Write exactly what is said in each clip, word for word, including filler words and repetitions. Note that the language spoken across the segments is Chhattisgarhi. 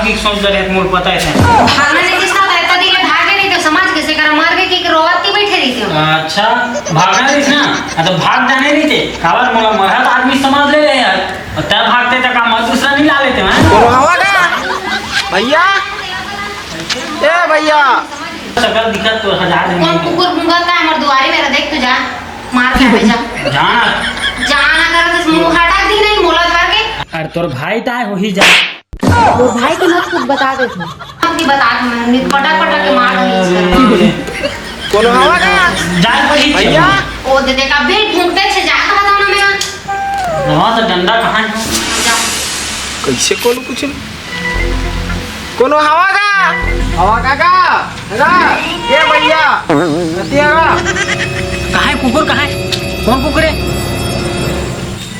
की सोच रहे मोर पता है। भागना नहीं दिसता था, इतना दिन ले भागे नहीं तो समाज के से करा मर गए कि रोवत की बैठे रही थी। अच्छा, भागना रहिस ना, हाँ तो भाग जाने रहिते। काबर मोला मरत आदमी समझ ले रहे यार। और तब भागते तक हम दूसरा नहीं ला लेते हैं। कोनो हवा का? भैया, ए भैया। शकल दिखत तो हजार कौन नहीं। कुकुर मुंगा का हमर दुआरे मेरा देख तू जा, मार के आवे जा। जाना। जाना कर तो मुंह हटा दी नहीं मोला धर के। अरे तोर भाई ताय हो ही जा। मोर भाई के मत कुछ बता दे तू। अभी बता दे मैं, नहीं पटक पटक के मार दूंगी इसका। कोनो हवा का? जान पड़ी भैया। ओ दे देखा बिल फूंकते छे, जाके बताओ ना मेरा। नवा तो डंडा कहाँ है? जा। कैसे कोनो कुछ नहीं? कोनो हवा का? हवा का का? रा, ए भैया। कहाँ है कुकुर, कहाँ है? कौन कुकुर है?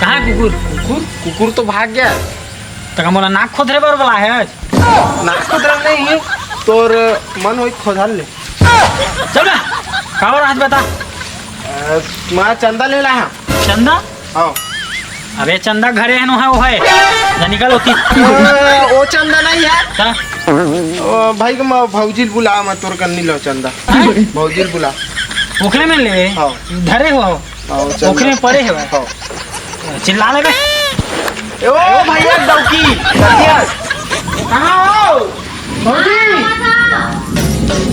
कहाँ है कुकुर? कुकुर? कुकुर तो भाग गया। तका मोला नाक खोदरे बर बोला है आज। नाक खोदरा नहीं, तोर मन होई खोदल ले। चल बे, काबर आज बता। अ, मैं चंदा ले ला हाँ। चंदा? हाँ। अबे चंदा घरे है नो है, वो है। जा निकल होती। अ, वो चंदा नहीं है। का? ओ, भाई के मैं भौजी ल बुला, मैं तोर कन्नी लो चंदा। हैं? भौजी ल बुला। ओकरे में ले? हाँ। धरे हो? हाँ, वो चंदा। ओकरे में पड़े हो? हाँ। चिल्ला ले बे। ए, ओ भैया डौकी, कतिया। कहाँ हो? भौजी।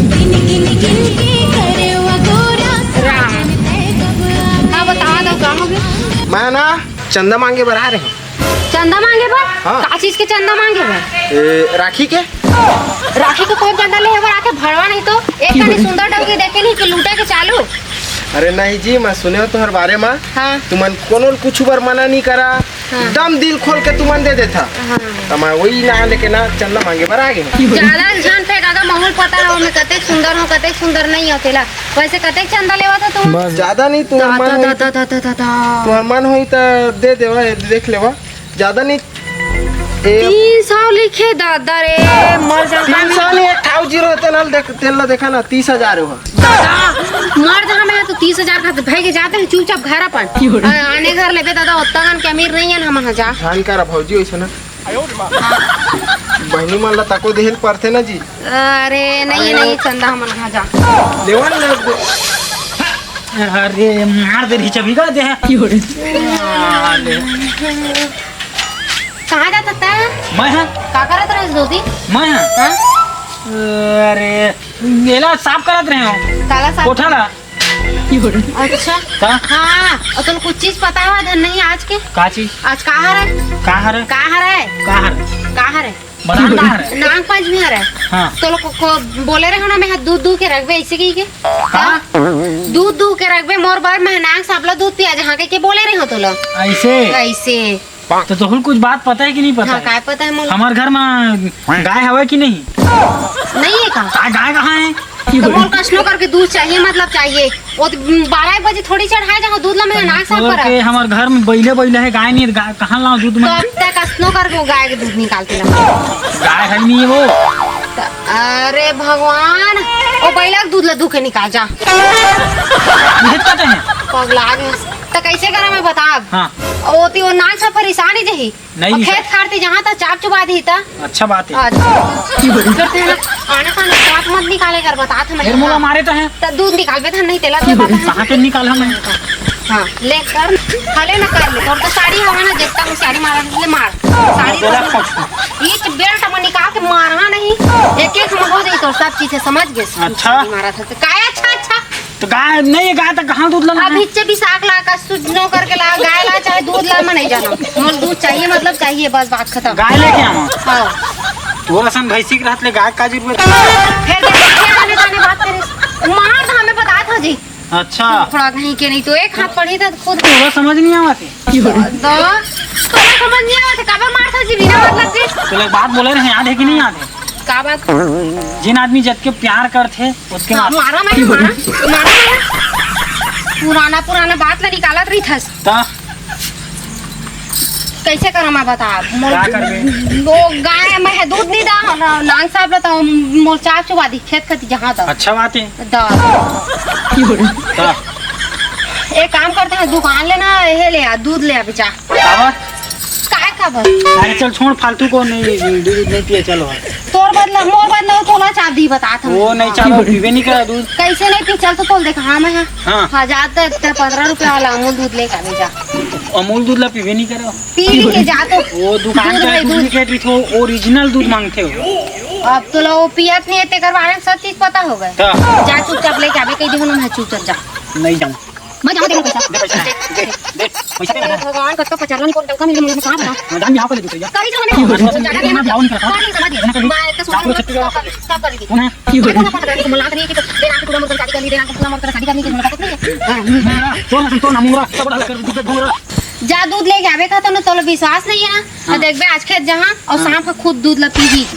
गिन गिन गिन के करे वो गोरा राम। हाँ, बता दो, का हो गया? मैं ना चंदा मांगे बर आ रहे हैं। चंदा मांगे बर? हाँ। का चीज के चंदा मांगे बर? ए, राखी के। राखी के कोई चंदा ले बर आके भड़वा नहीं तो एक कनी सुंदर डौकी देखे नहीं कि लूटे के चालू। अरे नहीं जी, मैं सुने हो तुम्हारे बारे में। हाँ। तुमन कोनो ल कुछ बर मना नहीं करा, हाँ। एकदम दिल खोल के तुमन दे देथा। हाँ। तो मैं वही ना लेके ना चंदा मांगे बर आ गए। ज्यादा ध्यान पे काका माहौल पता रहो मैं कतेक सुंदर हूँ, कतेक सुंदर नहीं हो तेला। वैसे कतेक चंदा लेवा था तुम? बस। ज्यादा नहीं, तुम्हार दा, मन दा, होई दा, दा, दा, दा, दा। तुम्हार मन होई तो दे देवा, देख लेवा। ज्यादा नहीं। ए, तीन सौ लिखे दादा रे, मर जा। तीन सौ नहीं, एक ठाव जीरो है, तेल देख, तेल ला देखा ना, तीस हजार हुआ। दादा, मर जा, मैं तो तीस हजार का भाई के जाते हैं चुपचाप घर अपन। क्यों रे? आ, आने घर लेबे दादा, ओत्ता कन के अमीर नहीं है ना हम, हाँ जा। ध्यान करा भौजी, वैसे ना। बहनी मन ला तको देहे ल परथे ना जी। अरे नहीं, नहीं, चंदा हमन कहाँ जा। लेवन लग। अरे मार दे रही चबी का दे। क्यों रे? आ, ले। कहाँ जाता था? मैं हाँ। का करत रहे दो दिन? मैं हाँ। हाँ? अरे मेला साफ करत रहे हो। काला साफ? कोठा ला। अच्छा। का? हाँ, और तुम कुछ चीज पता हुआ धन नहीं आज के? का चीज? आज का हरे? का हरे? का हरे? का हरे? का हरे? बता ना हरे। नाग पंचमी हरे। हाँ। तो लोग को, को बोले रहे हो ना, मैं दूध दूध के रखबे ऐसे की के? का? दूध दूध के रखबे मोर बर, मैं नाग सांपला दूध पिया जहाँ के, के बोले रहे हो तो लोग। ऐसे? ऐसे। तो तोहल कुछ बात पता है कि नहीं पता हाँ, है? काय पता है मोला? हमार घर में गाय हवे कि नहीं? नहीं है का? का गाय कहाँ है? तो मोर कस नो करके दूध चाहिए, मतलब चाहिए। वो तो बारह एक बजे थोड़ी चढ़ाए जाओ दूध ला, मैं नाक साफ तोर करा। के हमार घर में बैले बैले है, गाय नहीं है, गाय कहाँ लाओ दूध तो में? अब तक कस नो करके वो गाय के दूध निकालते ना। गाय है नहीं वो। तो, अरे भगवान, वो बैला के दूध ला दूके निकाल जा। ये कहते हैं। पगला गए। तो कैसे करा मैं बता? हाँ। वो ती वो नाक साफ परेशान ही जही। नहीं और निकाल। खेत खार ती जहाँ तक चाप चुबा दी ता। अच्छा बात है। अच्छा। फिर तेरा आने खाने चाप मत निकाले कर, बता था मैं। फिर मुँह मारे तो हैं। तो दूध निकाल बे था, नहीं तेला तो बता। कहाँ के निकाल हम? हाँ, ले कर, हले ना कर ले। और तो साड़ी हवा ना, जितना में साड़ी मारा ले मार। साड़ी तो ये बेल्ट में निकाल के मारना नहीं। एक एक में हो जाई तो सब चीजें समझ गए। अच्छा। साड़ी मारा था तो काय अच्छा, अच्छा। तो गाय नहीं है, गाय तो कहाँ दूध लाना है? अभी चे भी साग ला का, सुजनो करके ला, गाय ला चाहे दूध ला, मैं नहीं जाना। मोर दूध चाहिए, मतलब चाहिए, बस बात खत्म। गाय लेके आवा। हाँ। तोर असन भैंसी के रहत ले गाय का जरूरत? फिर देख, क्या आने जाने बात करे? मार तो हमें बता था जी। अच्छा। थोड़ा कहीं के नहीं तो एक हाथ पड़ी था खुद। तोरा समझ नहीं आवा थे? दो। तोरा समझ नहीं आवा थे, काबर मार था जी बिना मतलब के? तो लोग बात बोले रहे, याद है कि नहीं याद है? का बात? जिन आदमी जत के प्यार करथे, उसके हाँ, बाद मारा मैं, मारा, मारा मैं। पुराना, पुराना बात ला निकालत रही थस। ता? कैसे करा मैं बता? मोर का करबे? वो गाय में है, दूध नहीं दा, ना, नांग साहब ला तो मोर चाप चुबा दी, खेत खती जहाँ तक। अच्छा बात है। दा। ता? एक काम करते हैं, दुकान लेना, ये ले आ, दूध ले आ, बेचा। काबर? काय का बस? अरे चल छोड़, फालतू को नहीं, दूध नहीं पिए, चलो। तोर बदला, मोर बदला, तोला चाबी बतात हँव। वो नहीं चाबी, पीबे नहीं करा दूध। कैसे नहीं पी? चल तो तोल देख, हाँ, मैं हाँ। हाँ। हाँ, जा तो एक पन्द्रह रुपया वाला अमूल दूध लेके आबे जा। अमूल दूध ला पीबे नहीं करा। पी के जा तो। वो दुकान दूध का भाई, दूध दूध। के रहिथे, वो original दूध मांगथे वो। अब तोला वो पियत नहीं है, तेकर बारे में सब चीज पता हो गए। हाँ। जा चुपचाप लेके आबे, कह दे, मैं चुपचाप जा। नहीं जाऊँ। मैं जाऊँ, दे पैसा। दे पैसा, दे, दे, दे, पैसा दे हे ना। भगवान, कतका पचरला निकल डौका मिले मुझे, मैं कहाँ बताऊँ? हाँ, जान बिहाव कर ले दूसरे यार। करी जो मैंने हाँ, हाँ, ज्यादा हाँ, देर बिहाव नहीं करता। कहाँ नहीं समझ गया। हाँ, मैं तो सुन, कौन है? सब कर दी। कौन है? कौन है? मुझे तो पता था, तुम लाग रही है कि तेरा के टूरा मुर्गन शादी कर ली, तेरा के टूरा मुर्गन शादी कर ली, तेरा के टूरा मुर्गन शादी करने की मुलाकात नहीं है। हाँ, हाँ, हाँ, तोर ना, तोर ना मुंगरा, सब बड़ा कर दूध भोंगरा। जा दूध लेके आबे का, तोला विश्वास नहीं है ना? हाँ। देखबे आज खेत जहाँ और हाँ। सांप ह खुद दूध ला पीही।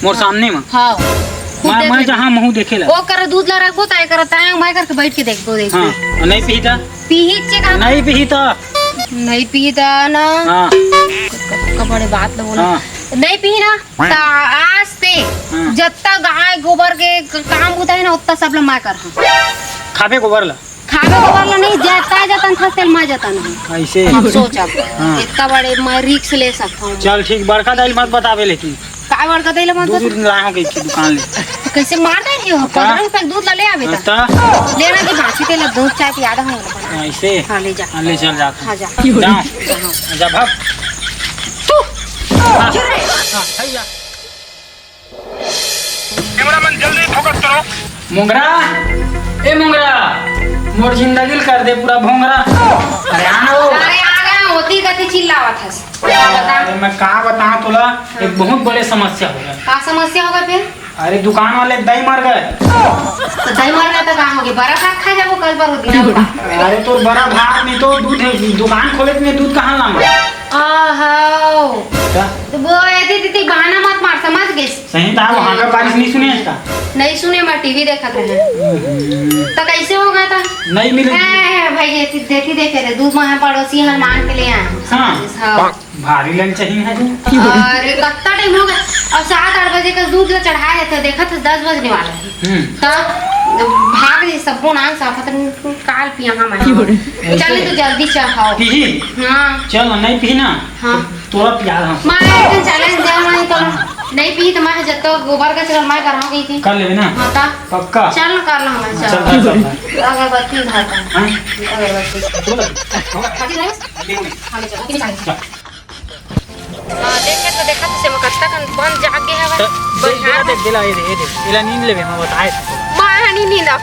मोर सामने में? हाँ। खुद मैं, देख मैं लेबे। जहाँ महूँ देखे ला। वो कर दूध ला रखो, ताय कर, ताय मैं करके बैठ के देखबो, देखबे। हाँ, नहीं पीही ता? पीही चे का? नहीं पीही ता? नहीं पीही ता ना। हाँ। क-, क-, बड़े बात ला बोला। हाँ। नहीं पीही ना, ता आज से हाँ। जत्ता गाय गोबर के क-, काम होता है ना, उतना सब ला मैं कर हाँ। खाबे गोबर ला? खाबे गोबर ला नहीं, जता जतन था, तेल मैं जतन हूँ। ऐसे? अब सोच अब। हाँ। इतना बड़े मैं risk ले सकता हूँ। चल ठीक, बड़का दाई मत बताबे लेकिन। का बड़का दाई ला मत दूध बता? लाए हो गई की दुकान ले। तो कैसे मार दे रही हो? का? पन्द्रह रुपए का दूध ला ले आबे ता। हाँ, ता? लेना की बात ही, तेला दूध चाय पिया दे हम लोग। ऐसे? हाँ, ले जा। हाँ, ले चल जा। हाँ, जा। जाओ। हाँ। जा भाग। तू। हाँ, हाँ, भैया। कैमरामैन, जल्दी फोकस करो। मोंगरा, ए मोंगरा, मोर जिंदगी ल कर दे पूरा भोंगरा। अरे आ ना वो। अरे आ गए, होती गति चिल्लावत हस। का बता? अरे मैं का बताऊं तोला, एक बहुत बड़े समस्या हो गया। का समस्या होगा फिर? अरे दुकान वाले दाई मर गए। तो दाई मर गए तो का हो गया? बड़ा भात खा जाबो कल पर दिन का। अरे तोर बड़ा भात नहीं तो दूध है, दुकान खोले में दूध कहाँ लाऊं? आहो। क्या? तो वो ऐसी दीदी बहाना मत मार, समझ गए? सही था, वहाँ का बारिश नहीं सुने इसका? नहीं सुने, मैं टीवी देखत रहे। हम्म। तो कैसे हो गया था? नहीं मिले। ए, ए, भाई, ये चीज देती देखे रे, दूध वहाँ पड़ोसी हनुमान के लिए आए हैं। हाँ। हाँ। भारी लन चाहिए है जो। अरे, कत्ता टाइम हो गया? अब सात आठ बजे का दूध ला चढ़ाए थे, देखा था दस बजने वाला है। हम्म। तो भाग रही सबको नाम साफत काल पिया हम आए। क्यों रे? चल, तो जल्दी चढ़ाओ। पीही? हाँ। चल, नहीं पी ना। हाँ। तोला पिया हम। मैं एक दिन challenge दे रहा हूँ, तो नहीं पी तो मैं जब तक गोबर का चल मैं कराऊंगी थी। कर लेबे ना? हाँ, ता? पक्का? चल ना, कर लो, मैं हाँ, चल। चल, चल, चल, चल। अगरबत्ती उधार कर। हाँ? अगरबत्ती। तू बता। बाकी नहीं? हाँ, ले चलो, बाकी नहीं चाहिए। चल। हाँ, देखे तो देखा तो से मकत्ता कन बन जाके है तो बस। देख, देख, देख, दिला, ये दे, ये दे। इला नींद लेबे, हम बताए। मैं नहीं नींद अब।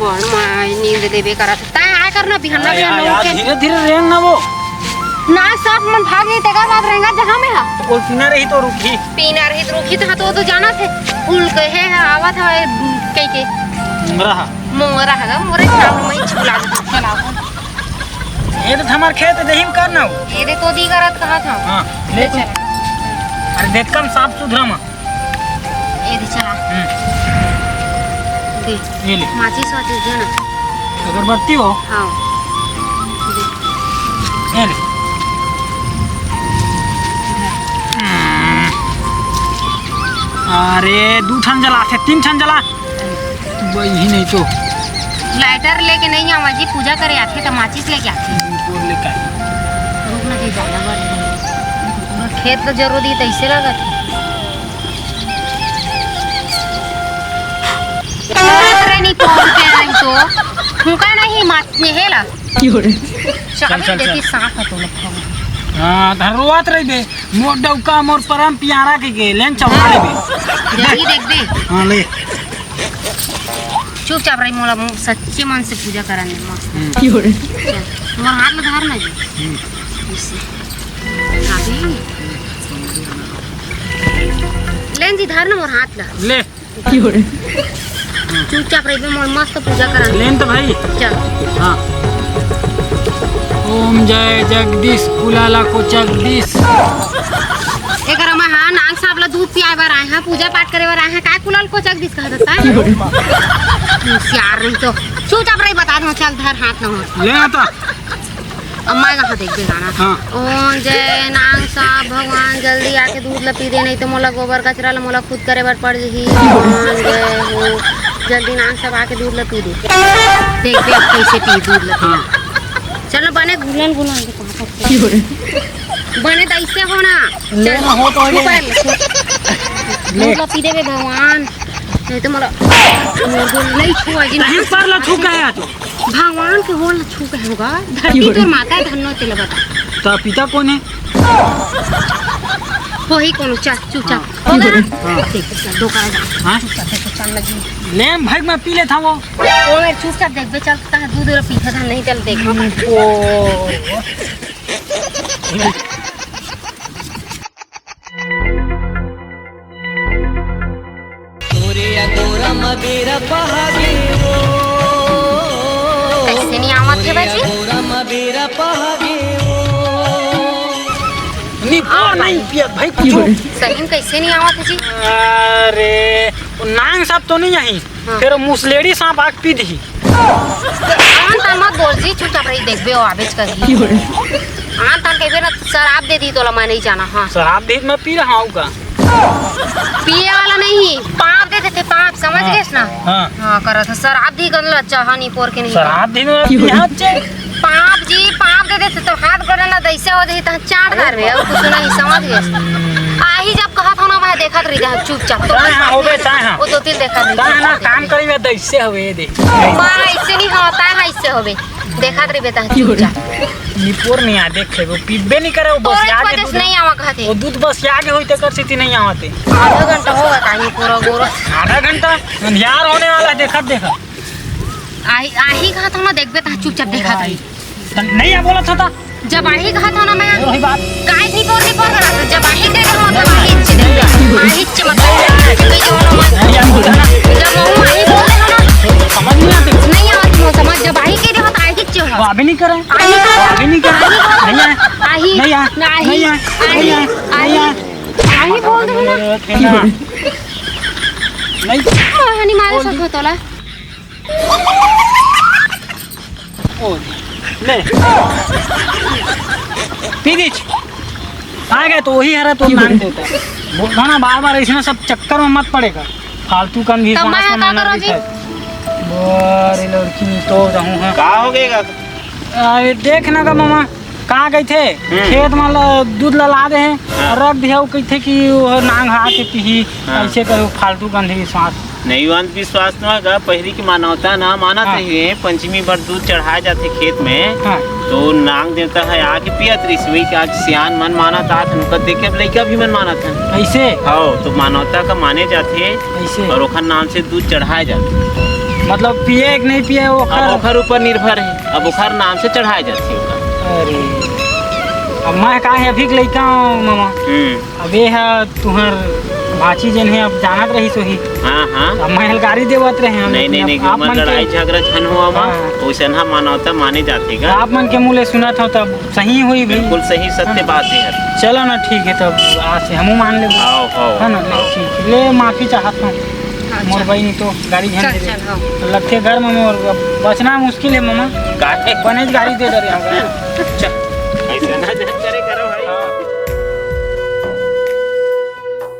बड़ मैं नींद लेबे करत। तैं आय कर ना बिहन्ना हाँ, बिहन्ना यार, उठ के। धीरे धीरे रेंग ना वो। ना, सांप मन भाग जाई, तेकर बाद रेंगा जहाँ में हा। तो कोई पीना रही तो रुकी। पीना रही तो रुकी, तो, तो, तो जाना थे। फूल के है, आवत है, कह के। मोंगरा हा। मोंगरा है, मोरे काम में छुला दे। चला। ये तो हमार खेत है, देही में कर ना हो। ये दे तो दी करत कहा था। हाँ, ले ले तू। चल। अरे देख कम साफ सुथरा मा। ये दे चला। हम्म। दे। ये ले। माचिस वाचिस दे ना। अगरबत्ती हो? हाँ। दे। ये ले। हम्म। अरे, दू ठन जला थे, तीन ठन जला। वही नहीं तो। Lighter लेके नहीं आवा जी, पूजा करे आथे त माचिस लेके आथे। बोल ले का? रुक ना, कहीं ज्यादा बात नहीं। खेत तो जरूरी तैसे लगत है। अरे नहीं, कौन के आई तो? फूका नहीं, माच में हेला। क्यों रे? चल, चल, चल। देखी, सांप है तो लोग। हाँ, धर रोवत रही बे। मोर डौका, मोर परम प्यारा के, के लेन चौका ले बे। देखी, देख बे। हाँ, ले। चुपचाप रही, मोला मु-, सच्चे मन से पूजा करन दे, मस्त। हम्म। चल, मोर हाथ में धर ना जी। हम्म। इससे। अभी। लेन जी, धर ना मोर हाथ ला। ले। चुपचाप रही, मोर मस्त पूजा करन दे। लेन तो भाई। चल। हाँ। ओम जय जगदीश, कुलाला को जगदीश। एकरा में हाँ, नांग साहब ला दूध पियाए बर आए हैं, पूजा पाठ करे बर आए हैं, काय कुलाल को जगदीश कहा जाता है? होशियार नहीं तो। चुपचाप रही, बता दो, चल धर हाथ ना हो। ले आता। अब मैं कहाँ देख दे गाना? हाँ। ओम जय नांग साहब भगवान, जल्दी आके दूध ला पी दे, नहीं तो मोला गोबर कचरा ला मोला खुद करे बर पड़ जही। ओम जय हो, जल्दी नांग साहब आके दूध ला पी दे। देख दे अब कैसे पी दूध ला। हाँ। चलो बने घुलन घुलन के कहाँ तक। बने त अइसे हो ना। ले ना हो तो ले। ले। दूध ला पी देबे भगवान, नहीं तो मोला नहीं छुआ जी। नहीं, सर ला छू के आया तो। भगवान के होल छू के होगा। धरती तोर माता है, धन्नो तेला बता। तो पिता कौन है? वही कोनो, चल चुपचाप। हाँ। हो गया? हाँ। देख, चल, दो करा जा। हाँ? चुपचाप, चल, चल, लगी। ले भाई, मैं पी लेता वो। ओ, मैं चुपचाप देख बे, चल, कहाँ दूध वाला पीछे था, नहीं चल देख। ओ। तोरे अगोरा म बेरा पहागे ओ। कैसे नहीं आवत है बाजी? अगोरा म बेरा पहागे ओ। निपोर नहीं पियत भाई कुछ। सही में कैसे नहीं आवत है जी? अरे, वो नांग साहब तो नहीं आई। हाँ। फिर मुसलेड़ी सांप आग पी दी। आन तान मत बोल जी, चुपचाप रही, देखबे वो आबेच करही। आन तान कहबे ना, शराब दे दी तोला, मैं नहीं जाना। हाँ। शराब दे मैं पी रहा हूँ का? पिए वाला नहीं, पाप दे देते, पाप, समझ हाँ। गए ना? हाँ। हाँ, करत है शराब दी गंदला, चाहा नहीं पोर के नहीं। शराब दे मैं पी रहा हूँ। पाप जी, पाप दे देते तो हाथ गोड़ ना दैसे हो जाही, तहाँ चाट डारबे, और कुछ नहीं, समझ गए? आही जब कहत हो ना, मैं देखत रही जा चुपचाप। तो ताय हाँ, होबे, ताय हाँ। वो दो तीन देखत रही ताय जा। ना, काम करी मैं दैसे होबे, ये दे। बा, ऐसे नहीं होता है, ऐसे होबे। देखत रही बेटा, चुपचाप। निपोर नहीं आ, देख ले, वो पीबे नहीं करे, वो बस तोरे आगे वजह से दूध, नहीं आवा कहते। वो दूध बस आगे होई, तेकर सेती नहीं आवते। आधा घंटा होगा, ताही पूरा गोरा। आधा घंटा? अंधियार होने वाला है, देखत देखत। आही, आही कहा था ना, देखबे ता चुपचाप देखा था। त नहीं आ बोला था, था। जब आही कहा था ना मैं, वही बात। काय नहीं बोल, नहीं बोल रहा था। जब आही कह रहा था, आही च देखबे। आही च मतलब, जब मैं आही बोल रहा हूँ ना, समझ नहीं आती। नहीं आती वो समझ। जब आही कह रहा था, आही च हो। वो अभी नहीं करे। आही कहा था। अभी नहीं करे। आही कहा था। नहीं आए। आही। नहीं आए। ना आही। नहीं आए। आही। नहीं आए। आही। नहीं आए। आही बोल दो ना। नहीं। नहीं। आही नहीं मारे बोल सकत तोला। ओ, ले। पी दीच। आ गए तो वही हरा तो नाम देता। बोल ना, बार बार ऐसे ना सब चक्कर में मत पड़ेगा। फालतू कन भी तब मैं सांस में का मारना करो भी जी? है। अरे लड़की तो रहूं, हाँ। का हो गएगा? अरे देख ना का मामा, का कहिथे, हम्म। खेत में ल-, दूध लला दे हे हाँ। और रख दिया, वो कहिथे कि वो नांग हा के पीही, हाँ। ऐसे करो, फालतू गंदगी सांस। नहीं, वो अंधविश्वास ना होगा, पहिली की मानवता ना मानत हाँ। रहिए, पंचमी बर दूध चढ़ाए जाथे खेत में, हाँ। तो नांग देवता है आके पियत रहिस, वही के आज सियान मन मानत आत हन, ओकर देखे अब लइका भी मन मानत हन। ऐसे? हाँ, तो मानवता का माने जाथे ऐसे? और ओखर नाम से दूध चढ़ाए जाथे। मतलब पिए कि नहीं पिए, ओखर अब ओखर ऊपर निर्भर है, अब ओखर नाम से चढ़ाए जाथे ओकर। अरे, अब मैं का है, अभी के लइका हूँ, मामा। हम्म। अब ये है तुहर भाची जेन है, अब जानत रहिस होही। हाँ, हाँ। अब मैं हल गारी देवत रहे हैं, नहीं, नहीं, लेकिन नहीं, अब आप मन के लड़ाई झगड़ा झन हुआ मा, हाँ। वैसन हा मानवता माने जाथे का। आप मन के मुँह ले सुनत हूँ, तब सही हुई भी। बिल्कुल सही, सत्य हाँ। बात है। चलो ना, ठीक है, तब आज से हमू मान लेबो। आओ, आओ, है ना? आओ। ठीक है, ले माफी चाहत हूँ। अच्छा। मोर बहिनी तो गारी झन चल, दे दे। चल, हाँ। लगथे घर में मोर बचना मुश्किल है, मामा। काहे? बने गारी दे डरे हम। चल।